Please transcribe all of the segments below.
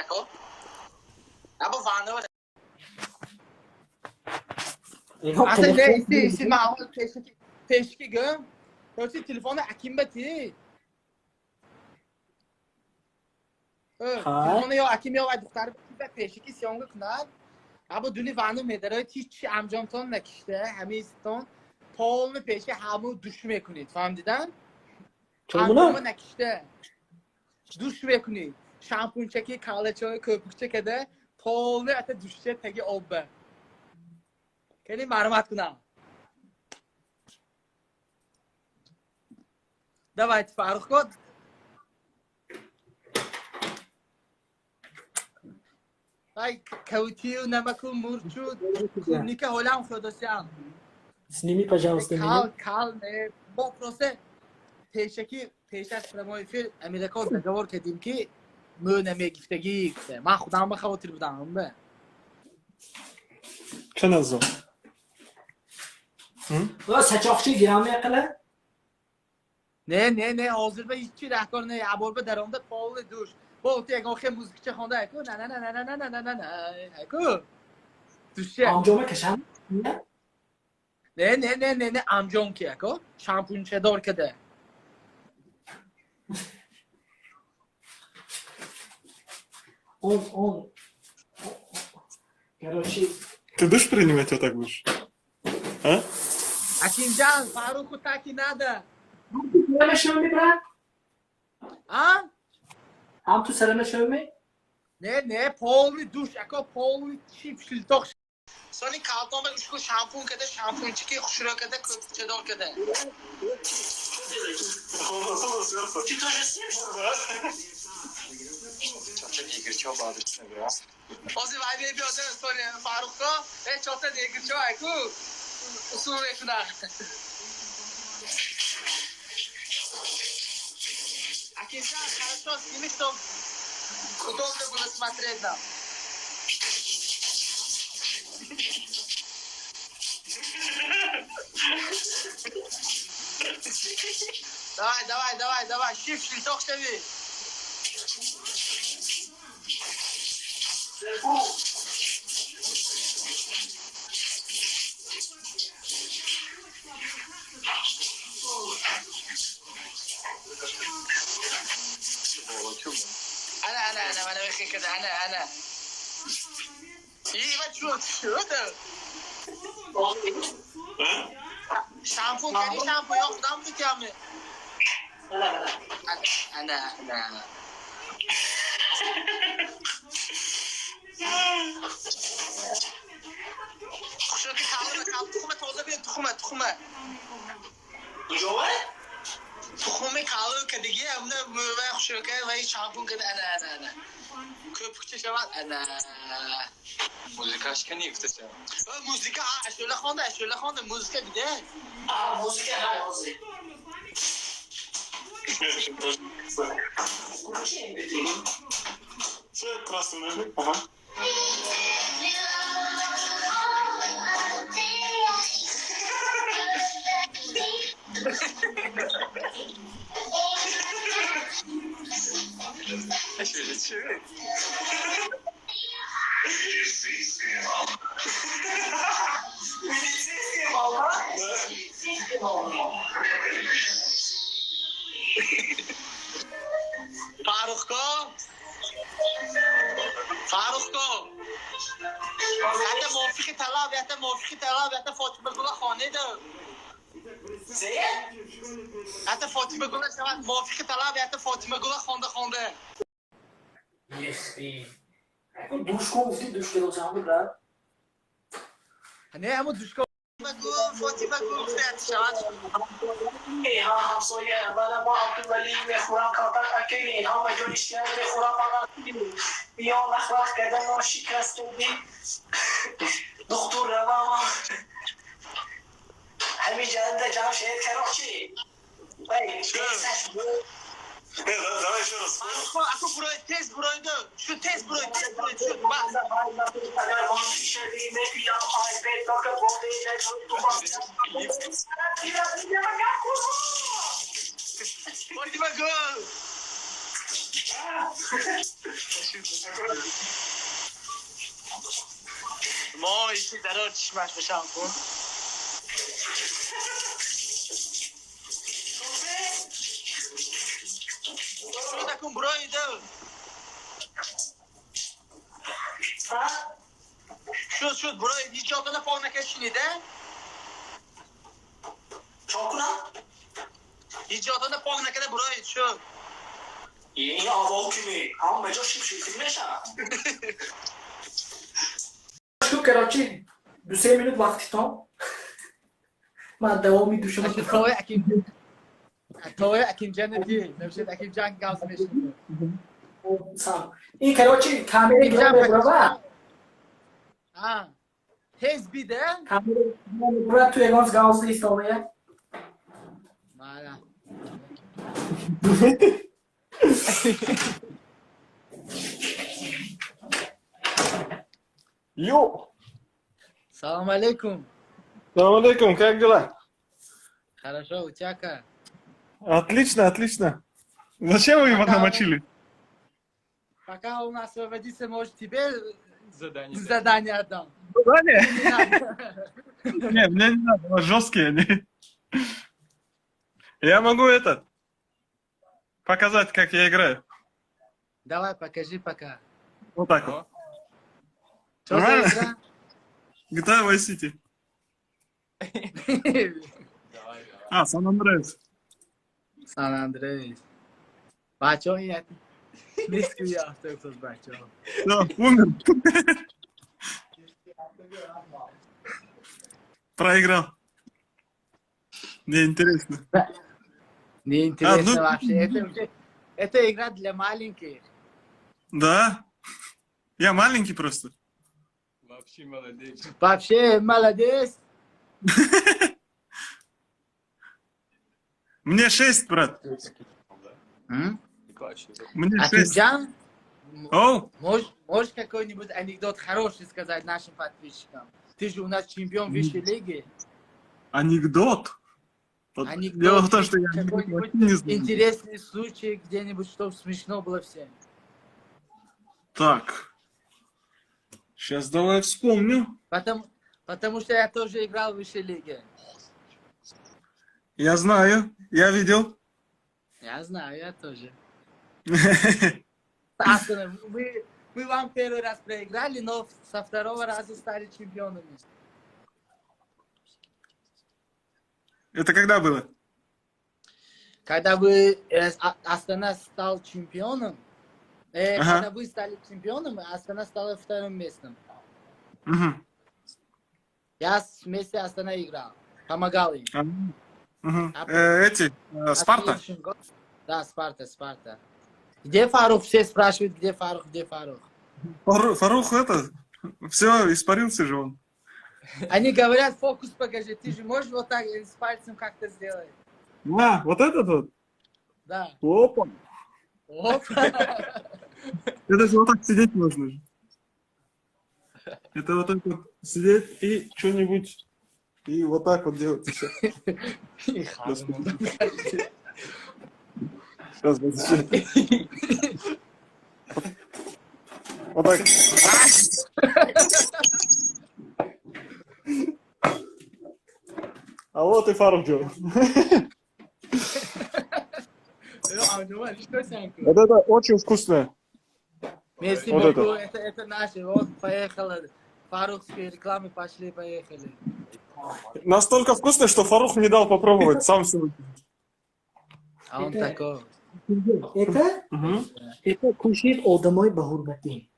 Ако. Або ванна. Аслан не исти исти ман аввал пешки гӯм. Короче, телефони Акимба ти. Телефони ё Аким ё вай духтари ба пешики съёмка кунад. Або дуни ванна медарояд, ҳеч чи анҷомтон накишта, ҳамистон полный пеши ҳаму душ мекунед, фаҳмдидан? Анҷома накишта. Душ мекунед. Шампунчаки, калачои, кӯпукча када, полный ата душча таги обба. Кани марҳамат кунам. Давайте, Фаррух. Ай, каутию, намаку, мурчу, клубника ҳолам хӯрдосиам. Сними, пожалуйста, Кал, меня. Кал, не. Мо просто пешаки, пеш аз прямой эфир Амирако договор кардем, ки мӯ намегифтагӣ. Ман худам ба хавотир будам. Бе. Чанд азо? Сачоқчи гирам меқила? Не, не, не, ҳозир ба ҳеч чи раҳкор не, ябор ба даромда полный душ. Бо ту ягон хел музикача хонда айку, на на на на на на на на на айку. Душча. Анҷома кашам? Не, не, не, не, не, анҷом ки ако, шампунчадор када. Он. Короче, Ты душ принимать вот так будешь? А? Акимҷан, Фарруху так и надо. Салама шуми, брат? А? Ҳам ту салама шуми? Не, не, полный душ, ако полный чип шилтоқ. Сони калтонда ушку шампун када, шампунчики хушро када, кӯпукчадор када. Ты тоже с ним, что ли? Ҳозир вай мебиёда, сони Фаррухко, э чота негирчо айку. Усул мекунад. Акимҷан, хорошо, сними, чтоб удобно было смотреть нам. Давай, давай, давай, давай, шиф, шилтоқ шави. Ана, ана, ана, мана мехе када, ана, ана. Ива чу, чу да? Шампун кани шампун ё худам бутями. Ана, ана. Хушроки калма, кал, тухма тоза бин, тухма, тухма. Тухми калу кадиги, амна мӯва хушрока ва шампун када, ана, ана, ана. Кӯпукча шавад, ана. Музыкаш кани гуфташа. Музыка, ашӯла хонда, ашӯла хонда, музыка где? А, музыка ҳай ҳозир. Включи MP3. Все, красный нажми. Ага. Милицейская волна? Милицейская волна. Фаррухко? Фаррухко? Ята мувофиқи талаб, ята мувофиқи талаб, ята Фотимагула хонеда. Зе? Ята Фотимагула шавад, мувофиқи талаб, ята Фотимагула хонда хонда. Yes, душ кун гуфти, душ кардосам, брат. Не, ҳамун душко Фотимагул, Фотимагул гуфта шавад. Ҳа, ҳамсоя, бала мо Абдувалӣ мехӯрам, калтак акелин, ҳама ҷонишият мехӯрам, фақат биён лахлах карда мо шикаст кардӣ. Духтур равам. Ҳамин ҷанда Ҷамшед короче. Вай, тезаш Давай еще раз. Фаррухко, аку бурои, тез буроиду. Шу тез бурои, тез бурои, шу. Ба. Фотимагул. иши дарор чишмаш бишам кун. Шуда кун бурои дав. Шуд, шуд, бурои ҳеҷ ҷотона пок накашинида? Чо кунам? Ҳеҷ ҷотона пок накарда бурои шуд. Ин аво кими? Ҳама ҷо шибшиб мешавад. Шу, короче, 2-3 минут вақтитон. Ман давоми душама. Тои Акимҷан ди, навшед Акимҷан гавз мешавад. Ин, короче, камера мебурава. А, тез биде? Камера мебурава, ту ягон гавз истовая. Мала. Йо! Салам алейкум. Салам алейкум, как дела? Хорошо, у тебя как? Отлично, отлично. Зачем вы его намочили? Пока у нас выводится, может, тебе задание отдам. Задание? Не, мне не надо, жесткие они. Я могу это показать, как я играю. Давай, покажи пока. Вот так вот. Что за игра? GTA Vice City. А, Сан Андреас. Сан Андреас. Бачо, я низкий автобус, бачо. Все, умер. Проиграл. Мне интересно. Мне интересно вообще. Это игра для маленьких. Да? Я маленький просто. Вообще молодец. Вообще молодец. Мне 6, брат. Мне 6. Акимджан, можешь какой-нибудь анекдот хороший сказать нашим подписчикам? Ты же у нас чемпион высшей лиги. Анекдот? Анекдот. Дело в том, что я не знаю. Интересный случай где-нибудь, чтобы смешно было всем. Так. Сейчас давай вспомню. Потому что я тоже играл в высшей лиге. Я знаю, я видел. Я знаю, я тоже. Астана, мы вам первый раз проиграли, но со второго раза стали чемпионами. Это когда было? Когда вы, Астана стал чемпионом, когда вы стали чемпионом, Астана стала вторым местом. Угу. Я вместе Астана играл, помогал им. Угу. Спарта? Да, Спарта, Спарта. Где Фарух? Все спрашивают, где Фарух, где Фарух. Фарух это, все, испарился же он. Они говорят, фокус покажи, ты же можешь вот так с пальцем как-то сделать? А, вот этот вот? Да. Опа. Опа. Это же вот так сидеть можно же. Это вот так вот сидеть и что-нибудь, и вот так вот делать еще. Сейчас, подожди. Вот так. А вот и Фарух делал. Вот это очень вкусное. Merci вот beaucoup, это наши. Вот, поехала. Фарухские рекламы пошли, поехали. Настолько вкусно, что Фарух не дал попробовать сам сегодня. А он такой. Это кушает одамой бахурмати.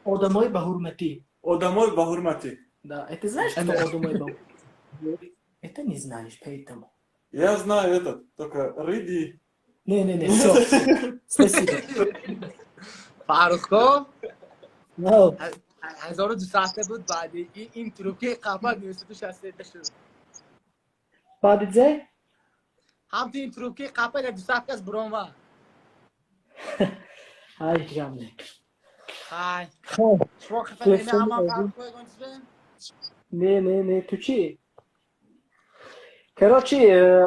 Одамой бахурмати. Одамой бахурмати. Да, это знаешь, кто одамой бахурмати? Это не знаешь, поэтому. Я знаю этот, только рыби. Не-не-не, все. Спасибо. Фарухко? No. 1200 буд баъди ин трубки қафа 963 шуд. Баъди зе? Ҳамту ин трубки қафа 200 кас буромад. Ай, гамне. Хай. Шумо қафа не ҳама Фарухко ягон чиз бе? Не, не, не, ту чӣ? Короче,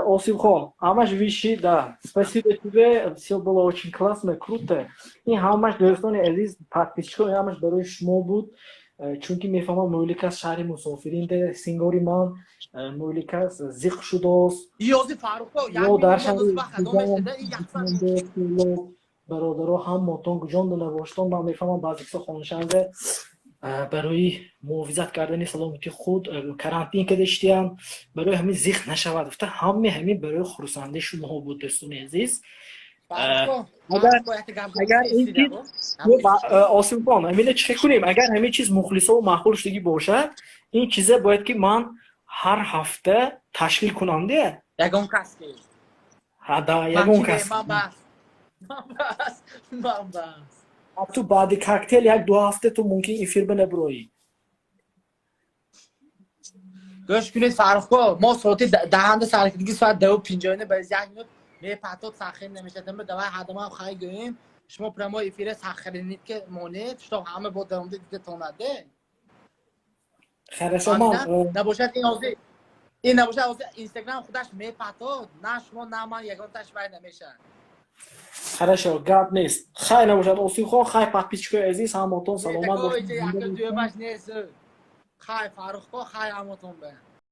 Осимхон, ҳамаш виши, да. Спасибо тебе, все было очень классно, круто. И ҳамаш дӯстони азиз, подписчикон, ҳамаш барои шумо буд. Чунки мефаҳмам, мӯликас шаҳри мусофиринде, сингори ман мӯликас зиқ шудааст. Ёзи Фаррухо. Ё дар шаҳри бародаро, ҳамотон гуҷонда набоштон. Ман мефаҳмам, баъзе кисо хонашанде барои муҳофизат кардани саломатии худ карантин карда иштиянд, барои ҳамин зиқ нашавад гуфта. Ҳаме ҳамин барои хурсандии шумоҳо буд, дӯстони азиз. Агар ин чиз, Осимхон, ҳамина чӣ кунем, агар ҳамин чиз мухлисову маъқул шудагӣ бошад, ин чиза бояд ки ман ҳар ҳафта ташкил кунам де. Ягон кас ки Да, ягон кас. Ман бас. Ту баъди коктейл як ду ҳафта ту мумкин эфир ба набироӣ. Гӯш кунед, Фаррухко, мо соати даҳанда саркидиги, соат 10:50 ба як минут мепатод, сахир намешадам. Давай ҳадамам хай гӯем, шумо прямой эфире сахиринид ки монед, чтоб ҳама бо даромда дида тонаде. Хорошо, ман Набошад, ин ҳозир, ин набошад, ҳозир Инстаграм худаш мепатод, на шумо, на ман, ягонташ вай намешад. Хорошо, гап нест, хай набошад, Осимхон, хай, подписчикои азиз, ҳамотон саломат. Бошед. Дуюмаш нест. Хай, Фаррухко, хай, ҳамотон ба.